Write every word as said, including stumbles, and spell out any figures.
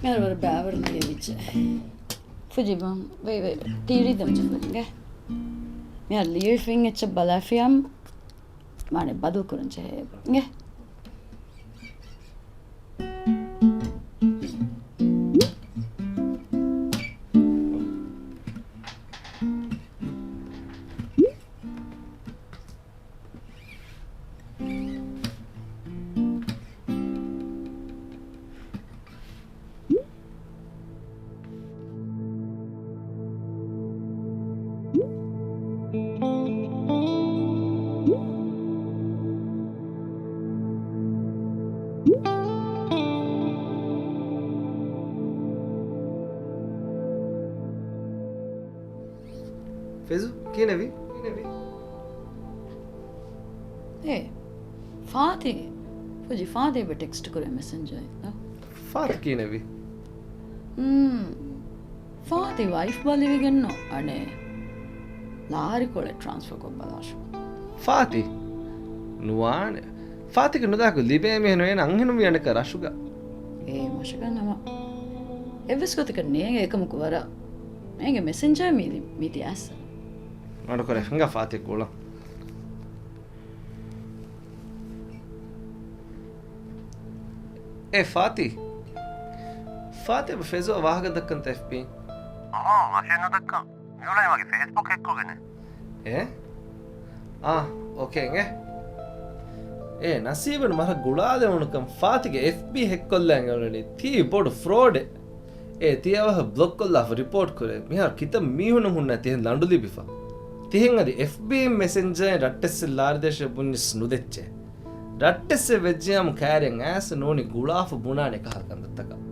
މިހާރު ވަރަށް ބާވަރު ނުލިބިއްޖެ. ފުޖިބަން. ވެ، ވެ، ވެ. ތީރީ ދަމްޖެ ފުޖިގެ. މިހާރު ލިޔެފިން އެއްޗެއް ބަލާފިޔަމް. މާނެ ބަދަލު ކުރަން ޖެހޭ. ގެ. ފެޒު، ކިހިނެއްވީ؟ އޭ، ފާތި. ފުޖި، ފާތި އެބަ ޓެކްސްޓް ކުރޭ މެސެންޖަރ. ފާތި ކިހިނެއްވީ؟ މް، ފާތި ވައިފް ބަލިވިގެންނު އަނެއް ލާރިކޮޅެއް ޓްރާންސްފަރ ކޮށް ބަލާށު. ފާތި؟ ނުވާނެ. ފާތިގެ ނުދާކު ލިބޭ މީހުން އޭނަ އަންހެނުން ވީ އަނެއްކާ ރަށުގަ. އޭ މަށަކަށް ހަމަ އެއްވެސް ގޮތަކަށް ނޭނގެ އެކަމަކު ވަރަށް. އޭގެ މެސެންޖަރ މީ، މީ ތިއައިސް. މަޑުކުރޭ ހިނގާ ފާތި ގުޅަން. އޭ ފާތި. ފާތި އެބަ ފެޒުއަށް ވާހަކަ ދައްކަންތަ އެފްބީ؟ އަހާ، މަށެއް ނުދައްކަ. މިއުޅެނީ މަގެ ފޭސްބުކް ހެކްކޮށްގެން. އޭ؟ އާ، އޯކޭ އިނގޭ. އޭ ނަސީބުން މަށަށް ގުޅާލެވުނުކަން ފާތިގެ އެފްބީ ހެކްކޮށްލަން އެޅުނީ. ތީ ބޮޑު ފްރޯޑެއް. އޭ ތިޔަވަހަށް ބްލޮކް ކޮށްލާފަ ރިޕޯޓް ކުރޭ. މިހާރު ކިތައް މީހުން ހުންނަ ތިހެން ލަނޑު ލިބިފަ. ތިހެން އަދި އެފްބީ މެސެންޖަރ ރައްޓެއްސެއް ލާރިދޭށޭ ބުންޏިސް ނުދެއްޗޭ. ރައްޓެއްސެއް ވެއްޖިޔާމު ކައިރިއަށް އައިސް ނޫނީ ގުޅާފަ ބުނާނެ ކަހަލަ ކަންތައްތަކަށް.